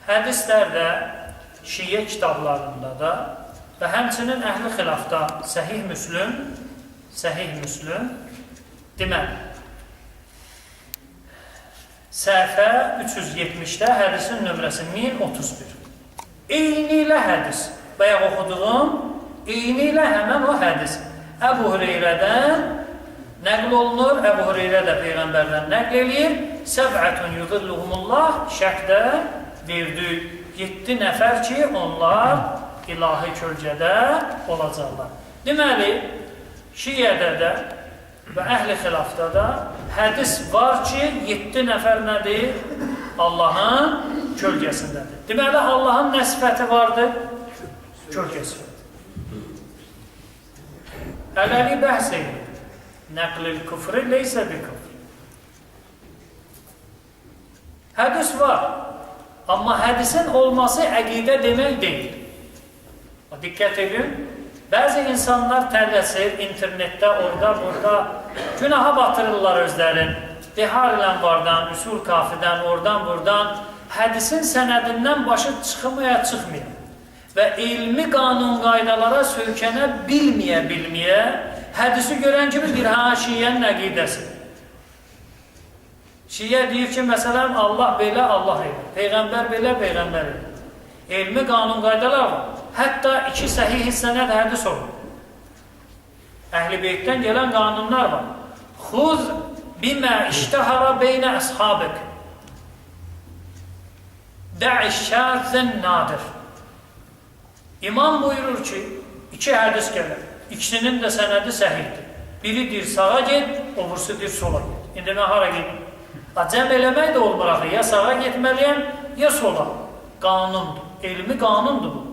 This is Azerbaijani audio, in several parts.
Hədislərdə, şiə kitablarında da və həmçinin əhli xilafda Səhih Müslüm, Səhih Müslüm deməli, səhifə 370-də hədisin nömrəsi 1031. Eynilə hədis. Bayaq oxuduğum eynilə həmən o hədis. Əbu Hüreyrədən nəql olunur. Əbu Hüreyrə də Peyğəmbərdən nəql eləyir. Səb'ətun yudilluhumullah şərhdə verdi. 7 nəfər ki, onlar ilahi kölgədə olacaqlar. Deməli, şiədə də və əhli xilafda da hədis var ki, 7 nəfər nədir? Allahın kölgəsindədir. Deməli, Allahın nə sifəti vardır? Kölgə sifəti. Hələlik bəhs edilir. Nəqlil küfrü leysə bi küfr. Hədis var. Amma hədisin olması əqidə demək deyil. Diqqət edin. Bəzi insanlar tələsir, internetdə, orada, burada günaha batırırlar özlərin. Bihar-ül Ənvardan, Üsul Kafidən, oradan, buradan hədisin sənədindən başı çıxmaya çıxmıyor. Və elmi qanun qaydalara söykənə bilməyə hədisi görən kimi bir ha, şiənin əqidəsi. Şiə deyir ki, məsələn, Allah belə, Allah elə. Peyğəmbər belə, Peyğəmbər elə. Elmi qanun qaydalar var. Hətta 2 səhih sənəd hədis olur. Əhl-i Beytdən gələn qanunlar var. Xuz bimə iştəhara beynə əshabik. Də'i şəzən nadir. İmam buyurur ki, 2 hədis gəlir. İkisinin də sənədi səhihdir. Biri deyir sağa get, o birisi deyir sola get. İndi mən hara gedim? Cəm eləmək də olmur axı. Ya sağa getməliyəm, ya sola. Qanundur. Elmi qanundur bu.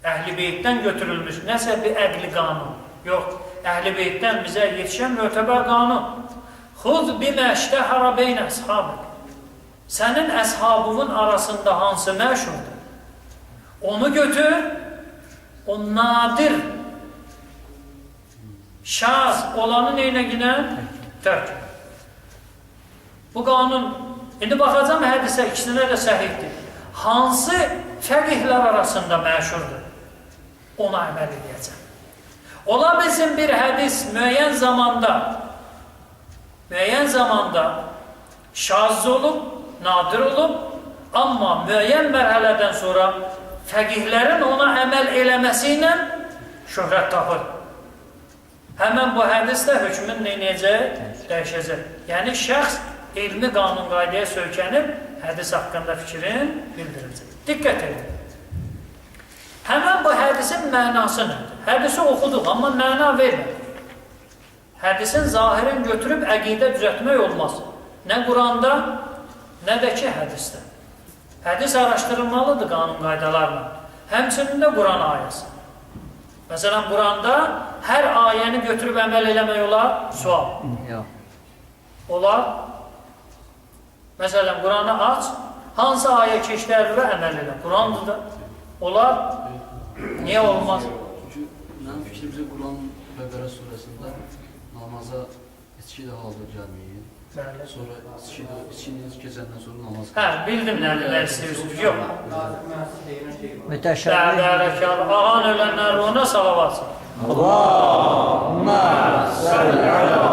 Əhl-i Beytdən götürülmüş nəsə bir əqli qanun. Yox, Əhl-i Beytdən bizə yetişən mötəbər qanun. Xuz bimə iştəhara beynə əshabik. Sənin əshabının arasında hansı məşhurdur? Onu götür, o nadir, şaz olanı neynə? Tərk. Bu qanun, indi baxacam hədisə, ikisinə də səhihdir. Hansı fəqihlər arasında məşhurdur? Ona əməl edəcəm. Ola bilsin bir hədis müəyyən zamanda şaz olub, nadir olub, amma müəyyən mərhələdən sonra fəqihlərin ona əməl eləməsi ilə şöhrət tapır. Həmən bu hədis də hökmün neynəyəcək? Dəyişəcək. Yəni, şəxs elmi qanun qaydaya söykənib hədis haqqında fikrin bildirəcək. Diqqət edin. Həmən bu hədisin mənası nədir? Hədisi oxuduq, amma məna vermədik. Hədisin zahirini götürüb əqidə düzəltmək olmaz. Nə Quranda, nə də ki hədisdə. Hədis araşdırılmalıdır qanun qaydalarla. Həmçinin də Quran ayəsi. Məsələn, Quranda hər ayəni götürüb əməl eləmək olar? Sual. Yox. Olar. Məsələn, Quranı aç, hansı ayə keçdi əvvə əməl elə? Qurandır da. Olar. Niyə olmaz? Çünki mənim fikrimcə Quran Bəqərə surəsində namaza içki də halda gəlməyin. Bəli. Sonra içkini keçəndən sonra namaz. Hə, bildim nə demək istəyirsiniz. Yox. Mütəşəbbih. Bərəkəllah. Ağan ölənlər ruhuna salavat. Allahümme salli ala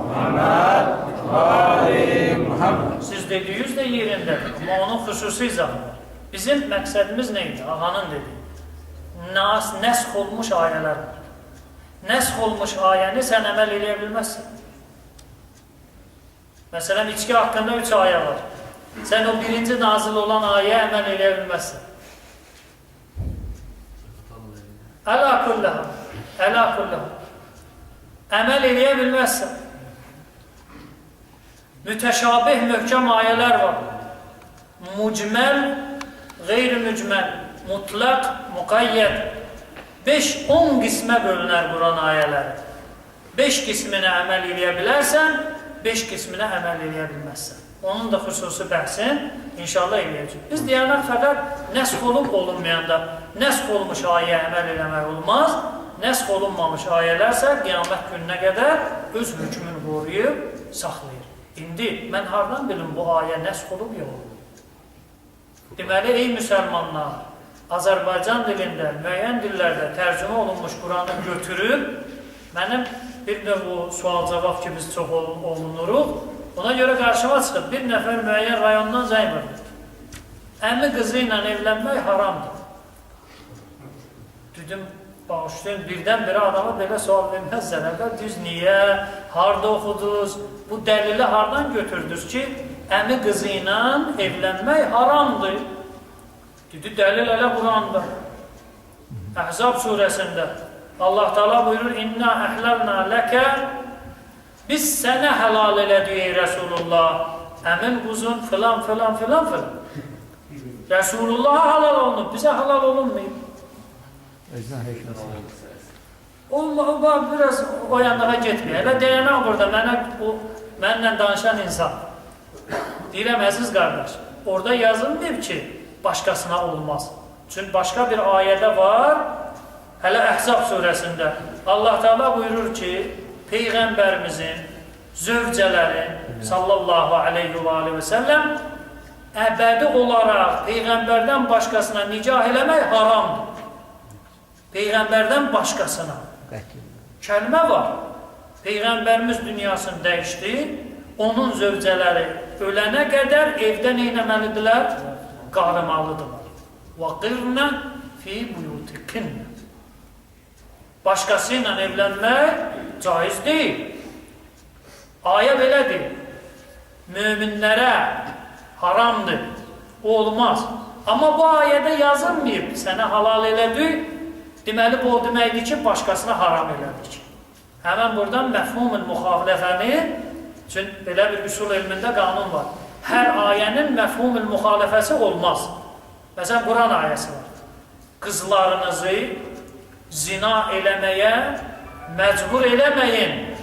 Muhammed ve ali Muhammed. Siz dediyiniz də yerindədir. Amma onun xüsusi izahı var. Bizim məqsədimiz nə idi? Ağanın dediyi. Nəsx olmuş ayələr var. Nəsx olmuş ayəni sən əməl eləyə bilməzsən. Məsələn, içki haqqında 3 ayə var. Sən o birinci nazil olan ayəyə əməl eləyə bilməzsən. Əla kulləha. Əla kulləha. Əməl eləyə bilməzsən. Mütəşabih möhkəm ayələr var. Mucməl, qeyri-mücməl, mutlaq, müqayyəd. 5-10 qismə bölünər Quran ayələri. 5 qisminə əməl eləyə bilərsən, 5 qisminə əməl eləyə bilməzsən. Onun da xüsusi bəhsin inşallah eləyəcək. Biz deyənlər fəqət nəsx olub olunmayanda, nəsx olmuş ayəyə əməl eləmək olmaz, nəsx olunmamış ayələrsə qiyamət gününə qədər öz hökmünü qoruyub saxlayır. İndi mən hardan bilim bu ayə nəsx olub ya olub? Deməli, ey müsəlmanlar, Azərbaycan dilində, müəyyən dillərdə tərcümə olunmuş Quranı götürüb, mənim bir növ o sual-cavab ki, biz çox olunuruq, ona görə qarşıma çıxıb, bir nəfər müəyyən rayondan zəng vurdu. Əmi qızı ilə evlənmək haramdır. Dedim, bağışlayın, birdən-birə adama belə sual verməzsən. Əvvəl düz niyə, harada oxudunuz, bu dəlili hardan götürdünüz ki, əmi qızı ilə evlənmək haramdır. Dedi, dəlil elə Quranda. Əhzab surəsində Allah Teala buyurur, İnna əhləlna ləkə, biz sənə həlal elədik ey Rəsulullah, əmin quzun filan filan filan filan. Rəsulullaha halal olunub, bizə halal olunmayıb. Özünə hikməsi. O biraz o yanlığa getmiyor. Elə dayanaq burada, mənlə danışan insan. Deyirəm, əziz qardaş, orada yazılmayıb ki, başqasına olmaz. Çünki başqa bir ayədə var, hələ Əhzab surəsində. Allah Teala buyurur ki, Peyğəmbərimizin, zövcələrin, sallallahu aleyhi və aleyhi və səlləm, əbədi olaraq Peyğəmbərdən başqasına nikah eləmək haramdır. Peyğəmbərdən başqasına. Kəlmə var. Peyğəmbərimiz dünyasını dəyişdi, onun zövcələri ölənə qədər evdə nə etməlidirlər? Qarımalıdırlar. وَقِرْنَ فِي بُيُوتِكِنَّ. Başqası ilə evlənmək caiz deyil. Ayə belədir. Möminlərə haramdır. O olmaz. Amma bu ayədə yazılmayıb. Sənə halal elədi. Deməli, bu o deməkdir ki, başqasına haram elədik. Həmən buradan məfhumul müxalifəni, çünki belə bir üsul elmində qanun var. Hər ayənin məfhumul müxalifəsi olmaz. Məsələn, Quran ayəsi var. Qızlarınızı zina eləməyə məcbur eləməyin.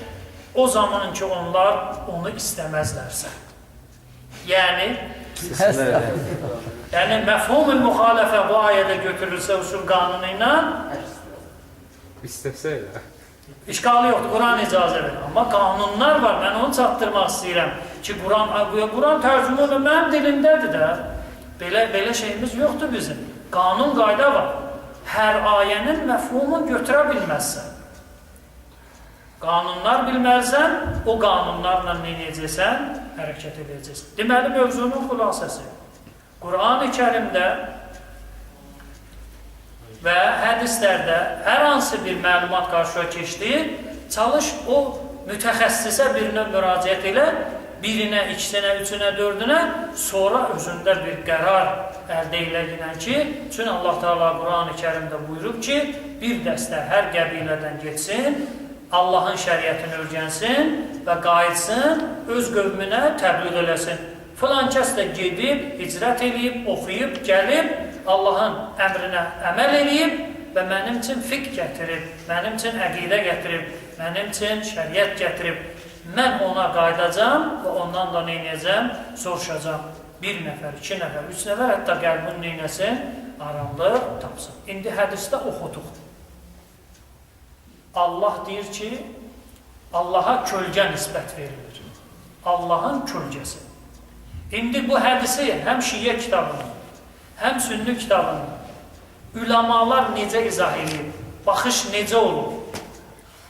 O zaman ki, onlar onu istəməzlərsə. Yəni məfhumul müxalifə bu ayədə götürülsə usul qanunu ilə İstəsə elə. İşqalı yoxdur, Quran icazə verir. Amma qanunlar var, mən onu çatdırmaq istəyirəm ki, Quran tərcümə olunur, mənim dilimdədir də. Belə şeyimiz yoxdur bizim. Qanun, qayda var. Hər ayənin məfhumunu götürə bilməzsən. Qanunlar bilməzsən, o qanunlarla nə edəcəksən, hərəkət edəcəksən. Deməli, mövzunun xülasəsi. Quran-ı Kərimdə və hədislərdə hər hansı bir məlumat qarşıya keçdi, çalış o mütəxəssisə birinə müraciət elə, birinə, ikisinə, üçünə, dördünə, sonra özündə bir qərar əldə elə ki, çünki Allah Teala Quran-ı Kərimdə buyurub ki, bir dəstə hər qəbilədən getsin, Allahın şəriətini öyrənsin və qayıtsın, öz qövmünə təbliğ eləsin. Filan kəs də gedib, hicrət eləyib, oxuyub, gəlib, Allahın əmrinə əməl eləyib və mənim üçün fiqh gətirib, mənim üçün əqidə gətirib, mənim üçün şəriət gətirib. Mən ona qayıdacam və ondan da nə edəcəm? Soruşacam. Bir nəfər, iki nəfər, üç nəfər, hətta qəlbin nə eləsin? Aramlıq tapsın. İndi hədisdə oxuduq. Allah deyir ki, Allaha kölgə nisbət verilir. Allahın kölgəsi. İndi bu hədisi həm şiə kitabında, həm sünni kitabında üləmalar necə izah edib, baxış necə olub?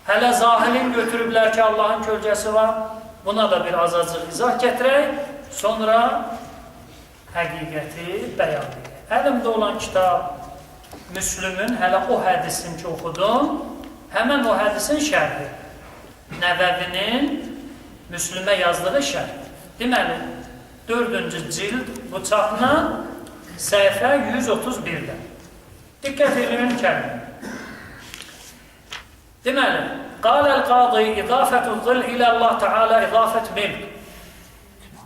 Hələ zahirin götürüblər ki, Allahın kölgəsi var. Buna da bir azacıq izah gətirək, sonra həqiqəti bəyan edək. Əlimdə olan kitab Müslümün, hələ o hədisin ki oxudum, həmən o hədisin şərhi. Nəvəvinin Müslümə yazdığı şərh. Deməli, 4-cü cild bu çapla səhifə 131-də. Diqqət edin kəlmə. Deməli, qaləl qadı idafətü zil ilə Allah Teala idafət milk.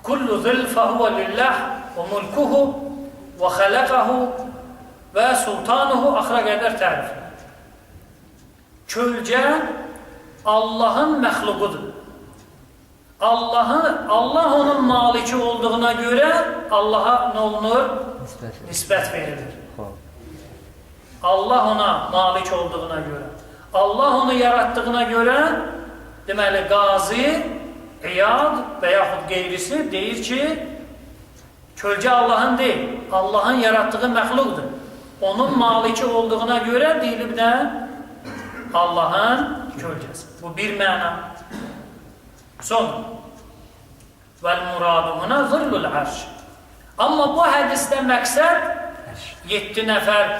Kullu zil fəhuvə lillah və mulkuhu və xələqəhu və sultanuhu axıra qədər tərif. Kölgə Allahın məxluqudur. Allah onun maliki olduğuna görə Allaha nə olunur? Nisbət verilir. Allah ona malik olduğuna görə, Allah onu yaratdığına görə, deməli, qazi, İyad və yaxud qeyrisi deyir ki, Kölgə Allahın deyil, Allahın yaratdığı məxluqdur. Onun maliki olduğuna görə deyilib də Allahın kölgəsi. Bu bir məna. Sonra vəl muradu huna zillul ərş. Amma bu hədisdə məqsəd 7 nəfər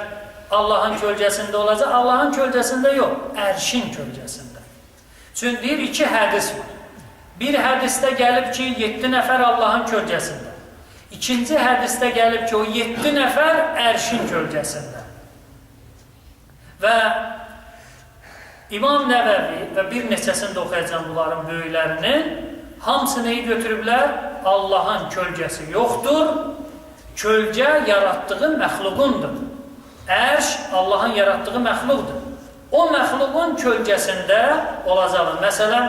Allahın kölgəsində olacaq. Allahın kölgəsində yox, ərşin kölgəsində. Çünki deyir, 2 hədis var. Bir hədisdə gəlib ki, 7 nəfər Allahın kölgəsində. İkinci hədisdə gəlib ki, o 7 nəfər ərşin kölgəsində. Və İmam Nəvəvi və bir neçəsini də oxuyacağım bunların böyüklərinin, hamısı neyi götürüblər? Allahın kölgəsi yoxdur, kölgə yaratdığı məxluqundur. Ərş Allahın yaratdığı məxluqdur. O məxluqun kölgəsində olacaqlar. Məsələn,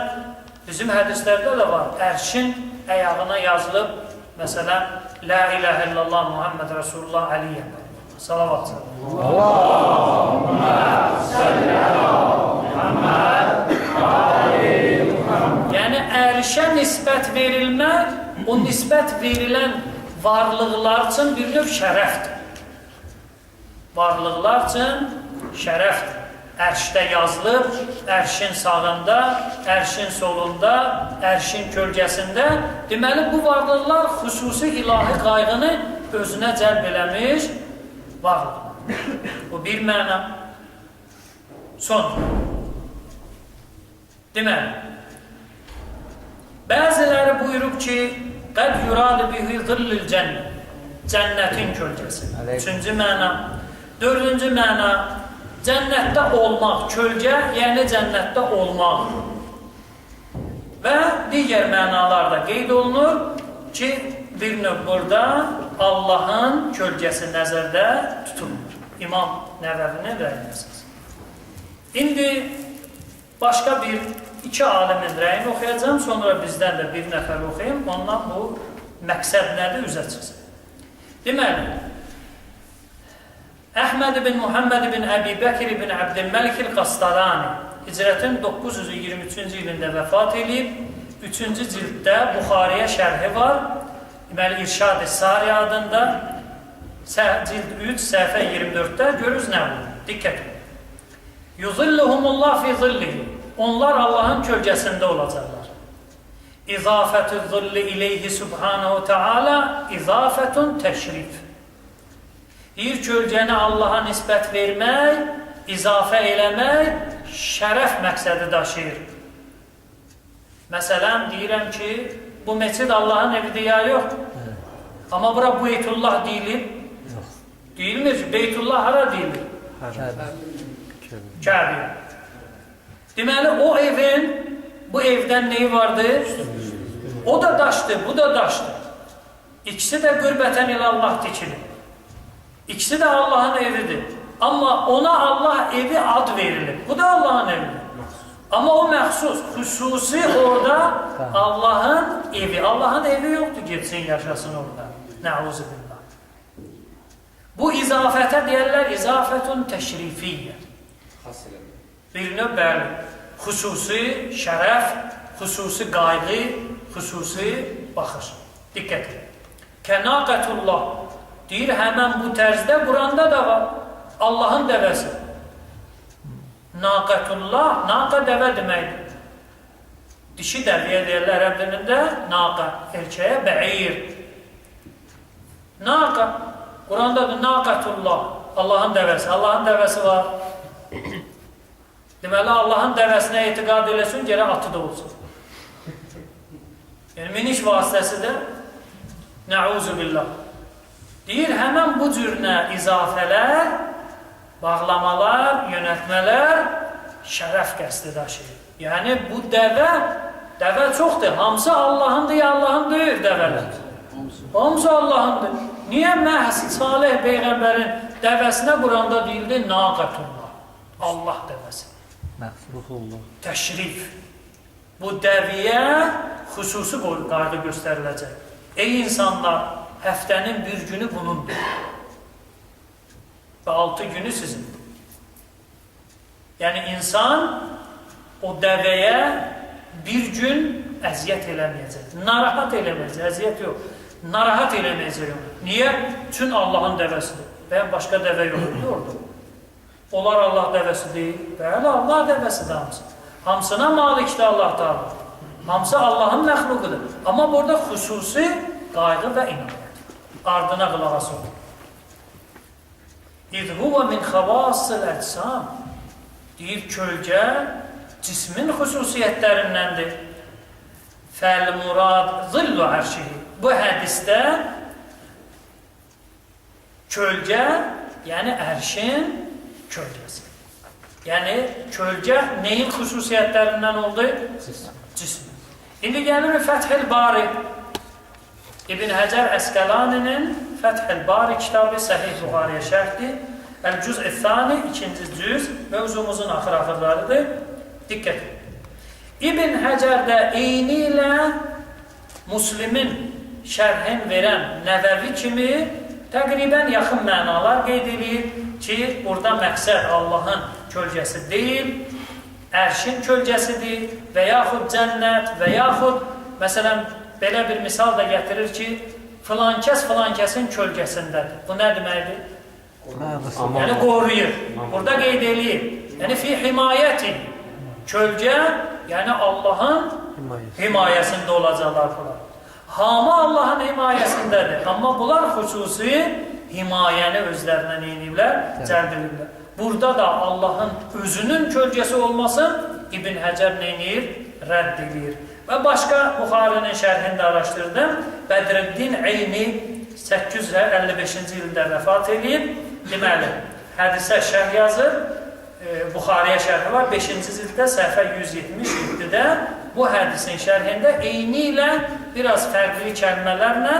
bizim hədislərdə də var, ərşin əyağına yazılıb, məsələn, La ilahə illallah Muhammed Resulullah Əliyyə. Salavat. Allahümme salli ala Muhammed Ali Muhammed. Yəni, ərşə nisbət verilmək, o nisbət verilən varlıqlar üçün bir növ şərəfdir. Varlıqlar üçün şərəfdir. Ərşdə yazılıb, ərşin sağında, ərşin solunda, ərşin kölgəsində. Deməli, bu varlıqlar xüsusi ilahi qayğını özünə cəlb eləmiş varlıqlar. Bu bir məna. Sonra, deməli, bəziləri buyurub ki, qəd yuradı bihi zillül cənnət, cənnətin kölgəsi. Üçüncü məna. Dördüncü məna, cənnətdə olmaq, kölgə, yəni cənnətdə olmaq. Və digər mənalar da qeyd olunur ki, bir növ burada Allahın kölgəsi nəzərdə tutulur. İmam Nəvəvinin rəyinə əsas. İndi başqa bir iki alimin rəyini oxuyacağım, sonra bizdən də bir nəfər oxuyayım, ondan bu məqsəd nədir, üzə çıxsın. Deməli, Əhməd ibn Muhammed ibn Əbi Bəkir ibn Əbdülməlik el-Qastalani hicrətin 923-cü ilində vəfat edib. 3-cü cilddə Buxariyə şərhi var. Deməli, İrşad-ı Sari adında cild 3, səhifə 24-də görürüz nə olur. Diqqət edin. Yuzilluhumullah fi zillihi. Onlar Allahın kölgəsində olacaqlar. İzafətü zilli ileyhi subhanahu teala izafətun təşrif. Deyir, kölgəni Allaha nisbət vermək, izafə eləmək şərəf məqsədi daşıyır. Məsələn, deyirəm ki, bu meçid Allahın evidir ya yox. Amma bura Beytullah deyilir. Deyilmir ki, Beytullah hara deyilir? Kəbəyə. Deməli, o evin, bu evdən neyi vardı? O da daşdır, bu da daşdır. İkisi də qürbətən ilallah tikilir. İkisi də Allahın evidir. Amma ona Allah evi ad verilir. Bu da Allahın evidir. Amma o məxsus, xüsusi orada Allahın evi. Allahın evi yoxdur, getsin, yaşasın orada. Nəuzubillah. Bu izafətə deyərlər, izafətun təşrifiyyə. Bir növ, bəli, xüsusi şərəf, xüsusi qayğı, xüsusi baxış. Diqqət edin. Kənaqətullah. Deyir, həmən bu tərzdə Quranda da var. Allahın dəvəsi. Naqətullah, naqa dəvə deməkdir. Dişi dəvəyə deyirlər ərəb dilində, naqa, erkəyə bəir. Naqa, Qurandadır naqətullah, Allahın dəvəsi. Allahın dəvəsi var. Deməli, Allahın dəvəsinə etiqad eləsin, gərək atı da olsun. Yəni, miniş vasitəsi də nəuzu billah. Deyir, həmən bu cür nə izafələr, bağlamalar, yönəltmələr şərəf qəsdi daşıyır. Yəni, bu dəvə, dəvə çoxdur. Hamısı Allahındır ya Allahın deyil dəvələr. Hamısı Allahındır. Niyə məhz Salih Peyğəmbərin dəvəsinə Quranda deyildi? Naqətullah. Allah dəvəsi. Məxluqullah. Təşrif. Bu dəviyə xüsusi qayğı göstəriləcək. Ey insanlar, həftənin bir günü bunundur. Və 6 günü sizindir. Yəni, insan o dəvəyə bir gün əziyyət eləməyəcək. Narahat eləməyəcək, əziyyət yox. Narahat eləməyəcək onu. Niyə? Çünki Allahın dəvəsidir. Və başqa dəvə yoxdur orada. Onlar Allah dəvəsi deyil. Bəli, Allah dəvəsidir hamısı. Hamısına malikdir Allah Teala. Hamısı Allahın məxluqudur. Amma burada xüsusi qayğı və inayət. Ardına qulaq asın. İz huvə min xavassil əcsam. Deyir, kölgə cismin xüsusiyyətlərindəndir. Fəl murad zillu ərşihi. Bu hədisdə kölgə, yəni ərşin kölgəsi. Yəni kölgə neyin xüsusiyyətlərindən oldu? Cism. İndi gəlirik Fəthül Bari. İbn Həcər Əsqəlaninin Fəthül Bari kitabı Səhih Buxariyə şərhdir. Əl-Cüz-i Thani, ikinci cüz, mövzumuzun axır-axırlarıdır. Diqqət edin. İbn Həcər də eyni ilə Müslimin şərhin verən Nəvəvi kimi təqribən yaxın mənalar qeyd edir ki, burada məqsəd Allahın kölgəsi deyil, ərşin kölgəsidir və yaxud cənnət və yaxud, məsələn, belə bir misal da gətirir ki, filankəs filankəsin kölgəsindədir. Bu nə deməkdir? Yəni qoruyur. Burada qeyd eləyir. Yəni fi himayətin. Kölgə, yəni Allahın himayəsində olacaqlar bunlar. Hamı Allahın himayəsindədir. Amma bunlar xüsusi himayəni özlərinə neyniyiblər? Cəlb ediblər. Burada da Allahın özünün kölgəsi olması İbn Həcər neyniyir? Rədd edir. Və başqa Buxarinin şərhini də araşdırdım. Bədrəddin Eyni 855-ci ildə vəfat edib. Deməli, hədisə şərh yazır. Buxariyə şərhi var. 5-ci cilddə səhifə 177-də bu hədisin şərhində eyni ilə biraz fərqli kəlmələrlə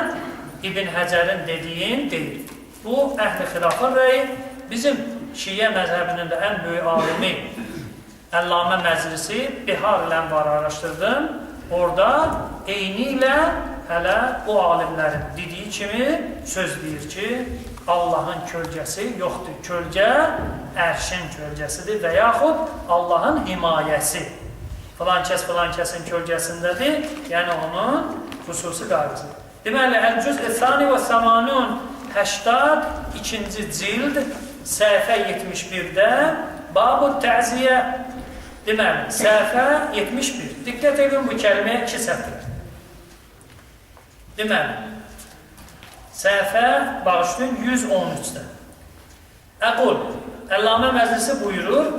İbn Həcərin dediyin deyir. Bu, əhli xilafın rəyi. Bizim Şiə məzhəbinin də ən böyük alimi Əllamə Məclisi Bihar Ənvarı araşdırdım. Orada eyni ilə hələ bu alimlərin dediyi kimi söz deyir ki, Allahın kölgəsi yoxdur. Kölgə ərşin kölgəsidir və yaxud Allahın himayəsi. Filan kəs filan kəsin kölgəsindədir, yəni onun xüsusi qayğısı. Deməli, Əl-Cüz-i Thani və Samanun 82-ci cild səhifə 71-də Bab-ı Təziyə. Deməli, səhifə 71. Diqqət edin bu kəlməyə iki sətr. Deməli, səhifə bağışlayın 113-də. Əqul, Əllamə Məclisi buyurur,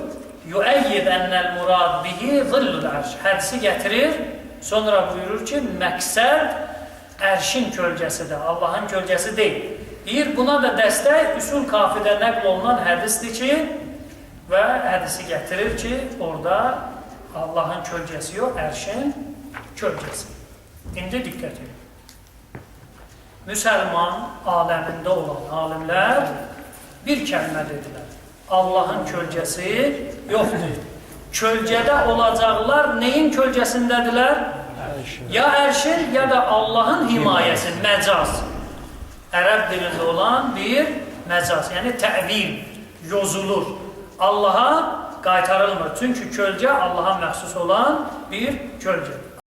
Yüəyyid ennel murad bihi zillul ərş. Hədisi gətirir, sonra buyurur ki, məqsəd ərşin kölgəsidir, Allahın kölgəsi deyil. Deyir, buna da dəstək üsul kafidə nəql olunan hədisdir ki, və hədisi gətirir ki, orada Allahın kölgəsi yox, ərşin kölgəsi. İndi diqqət edin. Müsəlman aləmində olan alimlər bir kəlmə dedilər. Allahın kölgəsi yoxdur. Kölgədə olacaqlar neyin kölgəsindədirlər? Ya ərşin, ya da Allahın himayəsi, məcaz. Ərəb dilində olan bir məcaz, yəni təvil, yozulur. Allaha qaytarılmır. Çünki kölgə Allaha məxsus olan bir kölgədir.